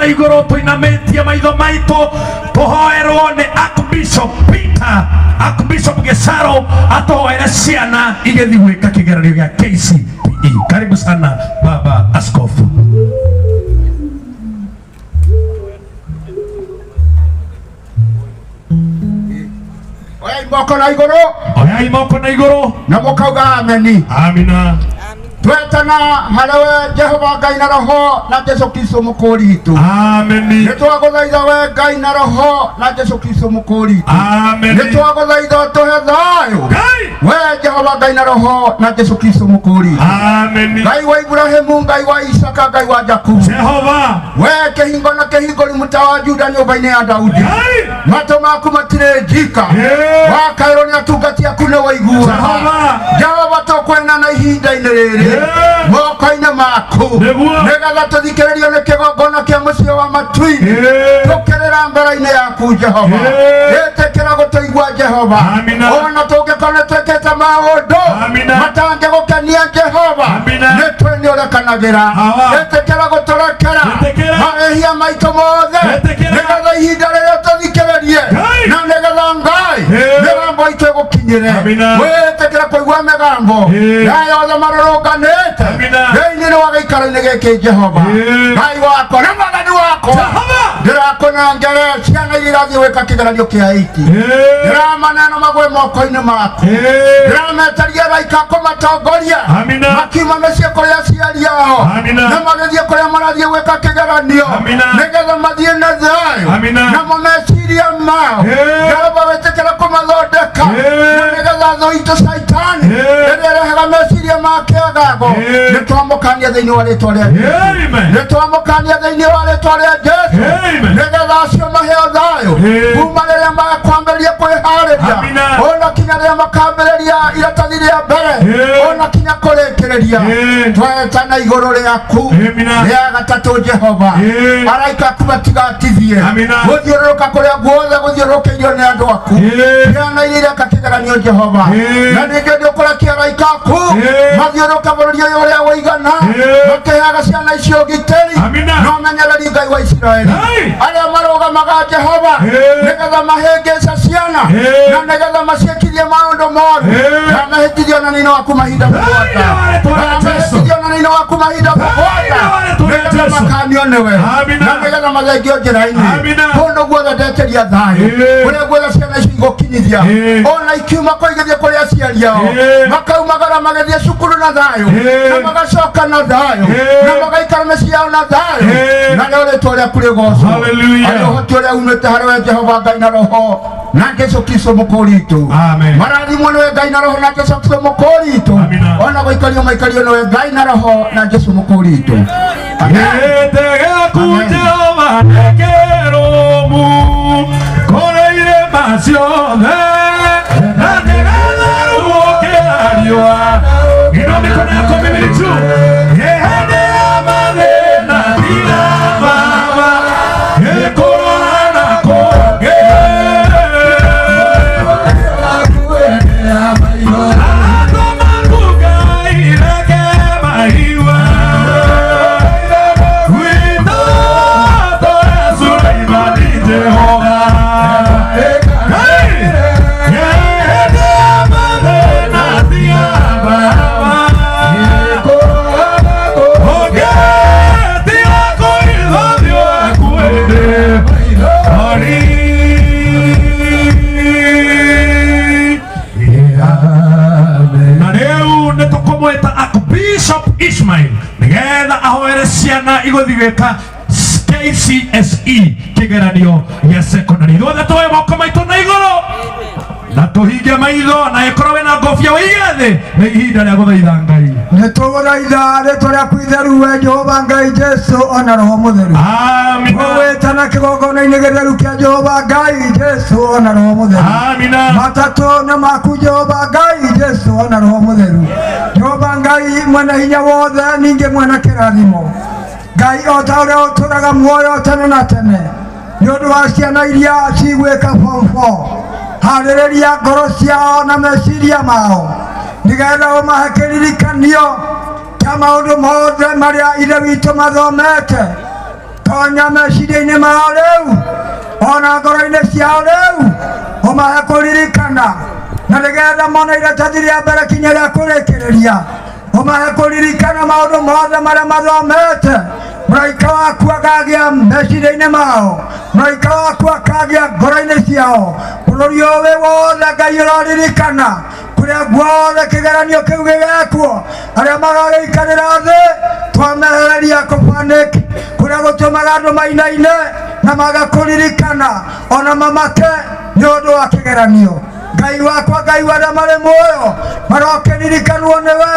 Igũrũ tũinamĩtie maitho maitũ tũhoerwo nĩ Archbishop Peter, Archbishop Gesaro atũhoere ciana igĩthiĩ gwĩka kĩgeranio gĩa KCPE. Karibu sana baba askofu. Oyai moko na igũrũ. Oyai moko na igũrũ. Na mũkauga ameni. Amina. Twetana harĩ we Jehova Ngai na Roho na Jesu Kristo mũkũũri witũ. Ameni. Nĩ twagũthaitha we Ngai na Roho na Jesu Kristo mũkũũri witũ. Ameni. Nĩ twagũthaitha ũtũhe thayũ Ngai. we Jehova Ngai na Roho na Jesu Kristo mũkũũri witũ. Ameni. Ngai wa Ibrahimu, Ngai wa Isaka, Ngai wa Jakubu, Jehova. We kĩhingo na kĩhingũri mũta wa Juda nyũmba-inĩ ya Daudi. Ngai. Matũ maku matirĩ njika. Yeah. Wakaĩrwo nĩ atungati aku nĩ waiguaga. Jehova. Jehova, tũkwena na ihinda-inĩ rĩrĩ Yeah. moko-inĩ maku Nĩguo. nĩgetha tũthikĩrĩrio nĩ kĩgongona kĩa mũciĩ wa matu-inĩ. Yeah. Tũkĩrĩra mbere-inĩ yaku Jehova. Yeah. Ĩtĩkĩra gũtũigua Jehova. Amina. Ona tũngĩkorwo nĩ twĩkĩte maũndũ Amina. matangĩgũkenia Jehova, Amina. nĩ twĩ nĩ ũrekanagĩra. Awa. Ĩtĩkĩra gũtũrekera Ĩtĩkĩra. mahĩhia maitũ mothe Ĩtĩkĩra. nĩgetha ihinda rĩrĩa tũthikĩrĩrie Ngai. na nĩgetha Ngai Ĩĩ. mĩgambo itũ ĩgũkinyĩre. Amina. Wĩtĩkĩre kũigua mĩgambo Ĩĩ. ya yothe marũrũnganĩte Amina. thĩinĩ wa gĩikaro-inĩ gĩkĩ Jehova. Ĩĩ. Ngai wakwa na Mwathani wakwa, Jehova. ndĩrakũnengere ciana iria irathiĩ gwĩka kĩgeranio kĩa iti. Yeah. Ndĩramaneno magwe moko-inĩ maku. Yeah. Ndĩrametaria araika kũmatongoria Amina. makiuma mĩciĩ kũrĩ aciari ao Amina. na magĩthiĩ kũrĩa marathiĩ gwĩka kĩgeranio Amina. nĩgetha mathiĩ na thayũ Amina. namo meciria mao Yeah. Jehova wĩtĩkĩre kũmathondeka Yeah. na nĩgetha thũ itũ Caitani Yeah. ĩrĩa ĩrehaga meciria ma kĩagago, Yeah. nĩ twamũkania thĩinĩ wa rĩtwa rĩa Jesũ. Amen. Nĩ twamũkania thĩinĩ wa rĩtwa rĩa Jesũ Amen. nĩgetha acio maheo thayũ Yeah. kuma rĩrĩa makwambĩrĩria kwĩharĩria Amina. ona kinya rĩrĩa makambĩrĩria iratathi rĩa mbere Yeah. ona kinya kũrĩkĩrĩria. Yeah. Twetana igũrũ rĩaku Amina. rĩa gatatũ Jehova, Yeah. araika aku matigatithie Amina. gũthiũrũrũka kũrĩa guothe gũthiũrũrũkĩirio nĩ andũ aku, Yeah. ciana iria ireka kĩgeranio Jehova. Yeah. Na ningĩ nĩ ũkũrekia araika aku Yeah. mathiũrũrũke bũrũri ũyũ ũrĩa wũigana Yeah. makĩheaga ciana icio ũgitĩri Amina. na ũmenyereri Ngai wa Isiraeli Hey. arĩa marũgamaga Jehova Yeah. nĩgetha mahĩngĩce ciana Yeah. na nĩgetha maciĩkithie maũndũ moru Yeah. na mahĩtithio na nĩno waku mahinda mũgwanja, Hey, na mahĩtithio na nĩno waku mahinda mũgwanja Hey, nĩgetha makanio nĩwe Amina. na nĩgetha mathengio njĩra-inĩ. Amina. Kũndũ guothe ndetĩria thayũ Yeah. kũrĩa guothe ciana icio igũkinyithia Yeah. ona ikiuma kũ igĩthiĩ kũrĩ aciari ao, Yeah. makaumagara magĩthiĩ cukuru na thayũ Yeah. na magacoka na thayũ Yeah. na magaikara mĩciĩ yao na thayũ Yeah. na rĩo rĩtwa rĩaku rĩgocwo Hallelujah. arĩ ũhoti ũrĩa umĩte harĩ we Jehova Ngai na Roho na Jesu Kristo mũkũũri witũ. Amen. Marathimwo nĩwe Ngai na Roho na Jesu Kristo mũkũũri witũ. Amina. Ona gũikario maikario nĩwe Ngai na Roho na Jesu mũkũũri witũ. Amen. Gĩtĩ gĩaku Amen. Jehova nĩ kĩrũmu kũrĩ irĩma ciothe na nĩ gĩtheru gũkĩra riũa. Inua mĩkono yako mĩwili juu. Hĩndĩ ya mathĩna tiga Baba, gĩkũrora na kũngĩ. Andũ maku Ngai reke maigue. Wito tũrĩa Suleimani Jehova. Hey! Hĩndĩ ya mathĩna tiga Baba. Ũngĩtiga kũitho ũthiũ waku ĩndĩ, ori. Na rĩu nĩ tũkũmwĩta Archbishop Ishmael nĩgetha ahoere ciana igũthiĩ gwĩka KCSE kĩgeranio gĩa secondary. Ithuothe tuoe moko maitũ na igũrũ na tũhinge maitho na ĩkorwo wĩna ngobia wĩige thĩ, nĩ ihinda rĩa gũthaitha Ngai. Nĩ tũgũthaitha rĩtwa rĩaku itheru we Jehova Ngai Jesu ona Roho Mũtheru. Amina. Tũgwĩtana kĩgongona-inĩ gĩtheru kĩa Jehova Ngai Jesu ona Roho Mũtheru. Amina. Matatũ na maku Jehova Ngai Jesu ona Roho Mũtheru. Jehova Ngai mwene hinya wothe ningĩ mwene kĩrathimo, Ngai o ta ũrĩa ũtũraga muoyo tene na tene, nĩ ũndũ wa ciana iria cigwĩka form 4, harĩrĩria ngoro ciao na meciria mao nĩgetha ũmahe kĩririkanio kĩa maũndũ mothe marĩa Ithe witũ mathomete. Tonya meciria-inĩ mao rĩu ona ngoro-inĩ ciao rĩu, ũmahe kũririkana, na nĩgetha mone iratathi rĩa mbere kinya rĩa kũrĩkĩrĩria, ũmahe kũririkana maũndũ mothe marĩa mathomete. Mũraika waku akagĩa meciria-inĩ mao, mũraika waku akagĩa ngoro-inĩ ciao. Bũrũri ũyũ wĩ wothe Ngai ũroririkana kũrĩa guothe kĩgeranio kĩu gĩgekwo, arĩa magagĩikarĩra thĩ twamehereria kũpanic kũrĩa gũtũmaga andũ mainaine na maga kũririkana ona mamake nĩ ũndũ wa kĩgeranio. Ngai wakwa, Ngai wa arĩa marĩ muoyo, marokĩririkanwo nĩwe.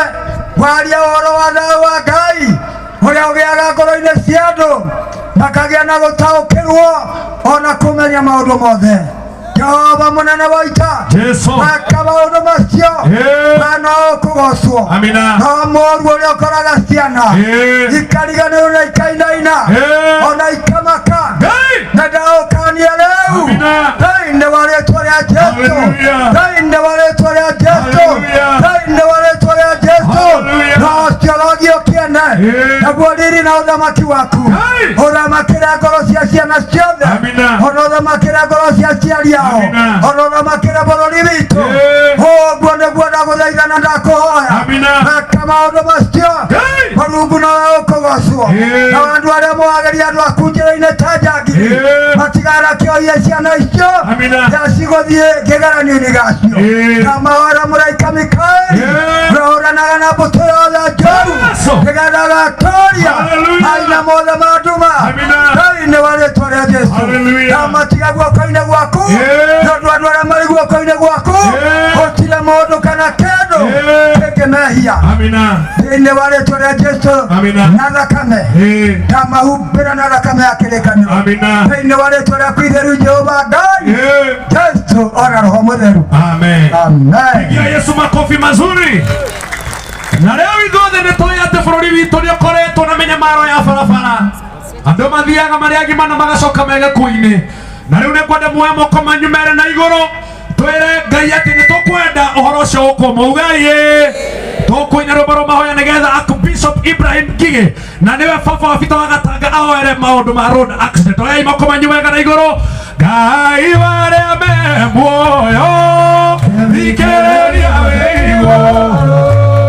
Waria ũhoro wa thayũ wa Ngai ũrĩa ũgĩaga ngoro-inĩ cia andũ, makagĩa na gũtaũkĩrwo ona kũmenya maũndũ mothe. Jehova mũnene wa ita, Jesu. maka maũndũ macio Eh. na no ũkũgocwo. Amina. No mũru ũrĩa ũkoraga ciana ikariganĩrwo na ikainaina ona ikamaka, Ngai. na ndaũkania rĩu Amina. thĩinĩ wa rĩtwa rĩa Jesu, Hallelujah. thĩinĩ wa rĩtwa rĩa Jesu, Hallelujah. thĩinĩ wa rĩtwa rĩa Jesu. Hallelujah. No ũcio kĩene, naguo riri na ũthamaki waku Ngai. ũthamakĩre ngoro cia ciana ciothe, Amina. ona ũthamakĩre ngoro cia aciari ao, Amina. ona ũthamakĩre bũrũri witũ. Ũguo nĩguo ndagũthaitha na ndakũhoya. Amina. Meka maũndũ macio, Ngai. Mũrungu nowe ũkũgocwo. Eh. Na andũ arĩa moagĩria andũ aku njĩra-inĩ ta njangiri Eh. matigarakĩohie ciana icio Amina. rĩa cigũthiĩ kĩgeranio-inĩ gacio. Eh. Ndamahora mũraika Mikaeli Eh. ũrĩa ũhũranaga na mbũtũ yothe njoru, Yesu. nĩgetha agatoria Hallelujah. maina mothe ma nduma Amina. thĩinĩ wa rĩtwa rĩa Jesu. Hallelujah. Ndamatiga guoko-inĩ gwaku, Eh. nĩ ũndũ andũ arĩa marĩ guoko-inĩ gwaku Eh. gũtirĩ mũndũ kana kĩndũ Eh. kĩngĩmehia. Amina. Thĩinĩ wa rĩtwa rĩa Jesu Amina. na thakame, ndamahumbĩra na thakame ya kĩrĩkanĩro Amina. thĩinĩ wa rĩtwa rĩaku itheru Jehova Ngai, Jesu ona Roho Mũtheru. Amen. Amen. Pigia Yesu makofi mazuri. Na leo ithuothe nĩ tũĩ atĩ bũrũri witũ nĩ ũkoretwo na mĩnyamaro ya barabara, andũ mathiaga marĩ agima na magacoka me gĩkuũ-inĩ. Na rĩu nĩ ngwenda muoe moko manyu mere na igũrũ, twĩre Ngai atĩ nĩ tũkwenda ũhoro ũcio ũkwo maugai tũkũina rwĩmbo rwa mahoya nĩgetha Archbishop Ibrahim Ngigĩ na nĩwe baba wa Peter wa Gatanga ahoere maũndũ ma road accident. Oyai moko manyu wega na igũrũ. Ngai warĩa me muoyo, thikĩrĩria wĩigũ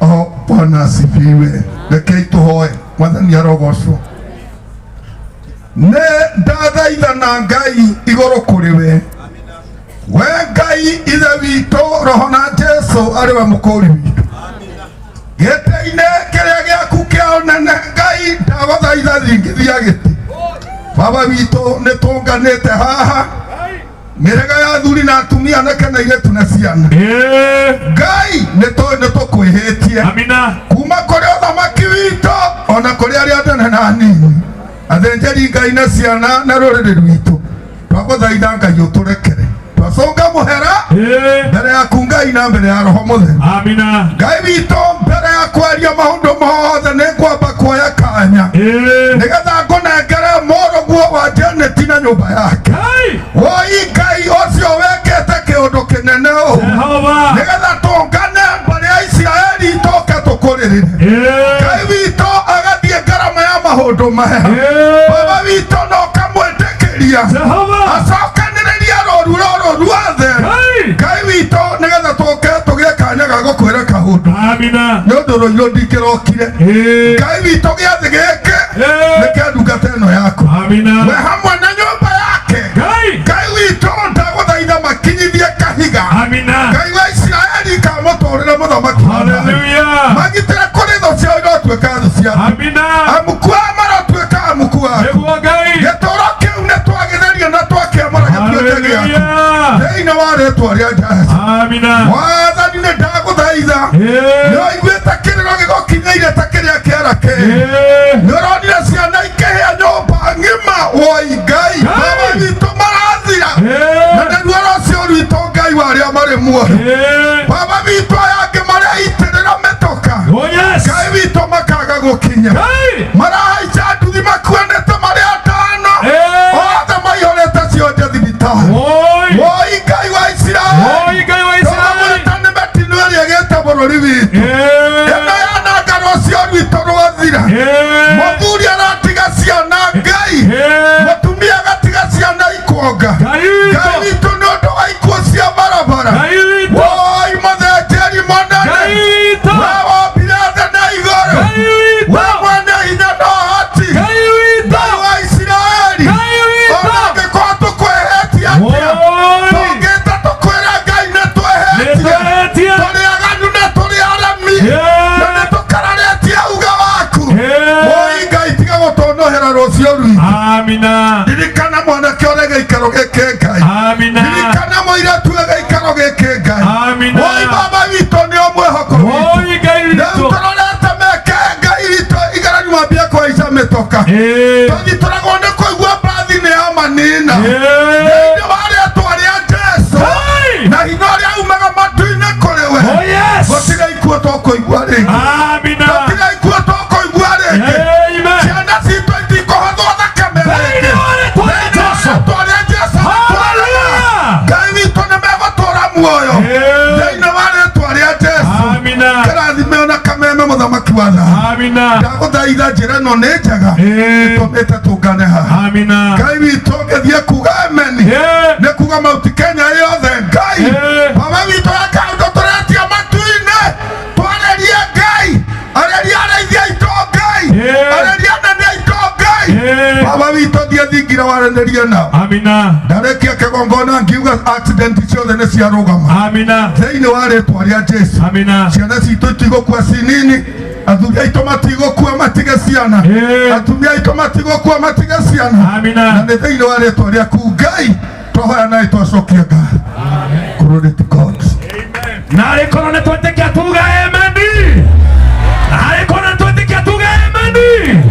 Oh, Bwana asifiwe. Rekei tuhoe. Mwathani arogocwo. Nĩ ndathaitha na Ngai igũrũ kũrĩ we, we Ngai ithe witũ, Roho na Jesu arĩ we mũkũri witũ, gĩtĩ-inĩ kĩrĩa gĩaku kĩa ũnene. Ngai, ndagũthaitha thingithia gĩtĩ. Baba witũ, nĩ tũnganĩte haha mĩrega ya athuri na atumia, anake na airĩtu na ciana. Ngai, nĩ tũĩ nĩ tũkwĩhĩtie. Amina. Kuma kũrĩ ũthamaki witũ ona kũrĩ arĩa anene na anini, athĩnjĩri Ngai na ciana na rũrĩrĩ rwitũ, twagũthaitha Ngai ũtũrekere. Twacũnga mũhera mbere yaku Ngai na mbere ya Roho Mũtheru. Amina. Ngai witũ, mbere ya kwaria maũndũ mothe nĩ ngwamba kuoya kanya nĩgetha ngũnengere mũrũguo wa Janet na nyũmba yake. Ngai. Woi Ngai ũcio wekĩte kĩũndũ kĩnene ũũ, Jehova. nĩgetha tũngane mbarĩ ya Isiraeli tũke tũkũrĩrĩre. Ngai witũ agathiĩ ngarama ya maũndũ maya. Baba witũ no kamwĩtĩkĩria Jehova. acokanĩrĩria rũru rũrũ ruothe. Ngai. Ngai witũ, nĩgetha tũke tũgĩe kanya kũndũ. Amina. Nĩ ũndũ rũirũ ndingĩrokire. Ngai witũ gĩathĩ gĩkĩ nĩ kĩa ndungata ĩno yaku. Amina. We hamwe na nyũmba yake. Ngai. Ngai witũ ndagũthaitha makinyithie kahiga. Amina. Ngai wa Isiraeli kamũtũũrĩre mũthamaki wa thayũ. Hallelujah. Magitĩre kũrĩ thũ ciao irotuĩka thũ ciaku. Amina. Amuku aya marotuĩka amuku aku. Nĩguo Ngai. Gĩtũũro kĩu nĩ twagĩtheria na twakĩamũra gĩtuĩke gĩaku. Hallelujah. Thĩinĩ wa rĩtwa rĩa Jesũ. Amina. Mwathani nĩ ndagũthaitha. Nĩ ũiguĩte kĩrĩro gĩgũkinyĩire ta kĩrĩa kĩa Rakeli. Nĩ ũronire ciana ikĩhĩa nyũmba ng'ima woi Ngai. Baba witũ marathira. Na nĩruo rũciũ rwitũ Ngai wa arĩa marĩ muoyo. Baba witũ aya angĩ mareitĩrĩra mĩtoka. Oh yes. Ngai witũ makaga gũkinya. Marahaica nduthi makuanĩte marĩ atano. Othe maihũrĩte cionje thibitarĩ. Woi Ngai wa Isiraeli. Woi Ngai wa Isiraeli. Tũramũrutani mĩtino ĩrĩa ĩgĩte bũrũri witũ. Ĩno yananga rũciũ rwitũ rwathira. Mũthuri aratiga ciana Ngai. Mũtumia agatiga ciana ikuonga. Ngai witũ nĩ ũndũ wa ikuũ cia barabara. Woi mũthĩnjĩri mũnene. We wombire thĩ na igũrũ. We mwene hinya na ũhoti. Ngai wa Isiraeli. Ona angĩkorwo tũkwĩhĩtie atĩa, tũngĩta tũkwĩre Ngai nĩ twĩhĩtie. Tũrĩ aganu na tũrĩ aremi. Na nĩ tũkararĩtie uga waku. Woi Ngai tiga gũtũnũhĩra rũciũ rwitũ. Amina. Ririkana mwanake ũrĩa gĩikaro gĩkĩ Ngai. Amina. Ririkana mũirĩtu ũrĩa gĩikaro gĩkĩ Ngai. Amina. Woi baba witũ nĩo mwĩhoko witũ. Woi Ngai Rĩu witũ. tũrorete meke Ngai witũ igeranio mambie kũhaica mĩtoka. Tũthitũragwo nĩ kũigua mbathi nĩ ya manina. Thĩinĩ wa rĩtwa rĩa Jesũ na hinya ũrĩa umaga matu-inĩ kũrĩ we. Oh yes. Gũtirĩ ikuũ tũkũigua rĩngĩ. Amina. Gũtirĩ ikuũ tũkũigua rĩngĩ. Amen. Ciana citũ itikũhothwo thakame rĩngĩ. Thĩinĩ wa rĩtwa rĩa Thĩinĩ wa Jesũ. rĩtwa rĩa Jesũ Hallelujah. Ngai witũ nĩ megũtũũra muoyo. Thĩinĩ wa rĩtwa rĩa Jesũ. Amina. Kĩrathime ona kameme mũthamaki wa thayũ. Amina. Ndagũthaitha njĩra ĩno nĩ njega. Ĩtũmĩte tũngane haha. Amina. Ngai witũ ngĩthiĩ kuga ameni. Nĩ kuga Mount Kenya yothe Ngai. Baba witũ ya kaũndũ tũretia matu-inĩ. Twarĩrie Ngai. Arĩria arĩithi aitũ Ngai. Arĩria anene aitũ Ngai. Baba witũ thiĩ thingira waranĩrie nao. Amina. Ndarĩkia kĩgongona ngiuga accident ciothe nĩ ciarũgama. Amina. Thĩinĩ wa rĩtwa rĩa Jesũ. Amina. Ciana citũ itigũkua cinini. Athuri aitũ matigũkua matige ciana. Atumia aitũ matigũkua matige ciana. Amina. Na nĩ thĩinĩ wa rĩtwa rĩaku Ngai twahoya nawe twacokia ngatho. Glory to God. Narĩ korwo nĩ twetĩkia tuge ameni. Narĩ korwo nĩ twetĩkia tuge ameni.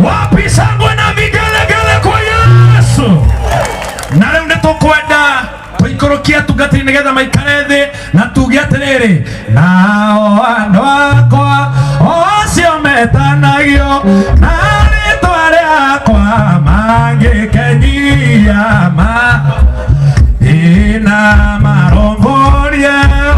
Wapi shangwe na vigelegele kwa Yesu. Na rĩu nĩ tũkwenda tũikũrũkie atungatĩri nĩgetha maikare thĩ na tuge atĩrĩrĩ, nao andũ akwa ocio metanagio na rĩtwa rĩakwa mangĩkenyia ma ina marongorie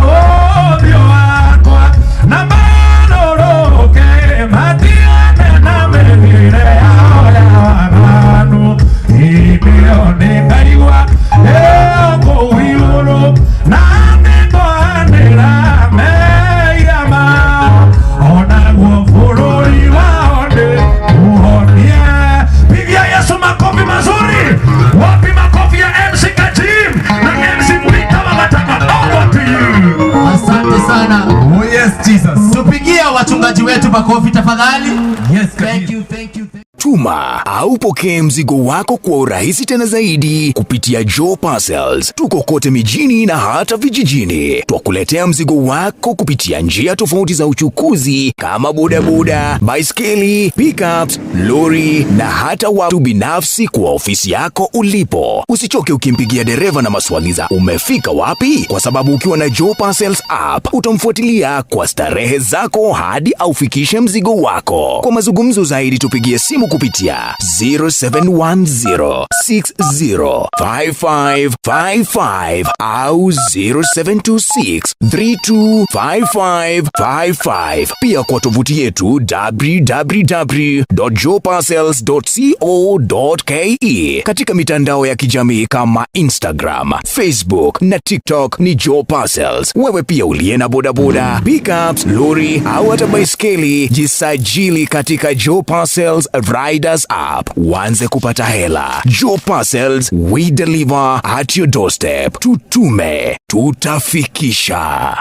ũthiũ wakwa na marũrũke matiane na mĩthiĩre yao ya waganu. Hĩndĩ ĩyo nĩngaigua ĩyo kũu igũrũ na nĩngwanĩra mehia mao, onaguo bũrũri wao nĩũhonie. Pigia Yesu makofi mazuri. Wapi makofi ya MC Kajim na MC Mwita wa Mataka? Over to you. Asante sana. Oh yes, Jesus. Tupigie wachungaji wetu makofi tafadhali. Yes, thank you, thank you. Tuma au pokee mzigo wako kwa urahisi tena zaidi kupitia Joe Parcels. Tuko kote mijini na hata vijijini. Twakuletea mzigo wako kupitia njia tofauti za uchukuzi kama bodaboda, baiskeli, pickups, lori na hata watu binafsi kwa ofisi yako ulipo. Usichoke ukimpigia dereva na maswali za umefika wapi, kwa sababu ukiwa na Joe Parcels app utamfuatilia kwa starehe zako hadi aufikishe mzigo wako. Kwa mazungumzo zaidi tupigie simu kupitia 0710605555 au 0726325555. Pia kwa tovuti yetu www.joeparcels.co.ke. Katika mitandao ya kijamii kama Instagram, Facebook na TikTok ni Joe Parcels. Wewe pia uliye na bodaboda, pickups, lori au hata baiskeli, jisajili katika Joe Parcels Riders app uanze kupata hela. Joe Parcels, we deliver at your doorstep. Tutume, tutafikisha.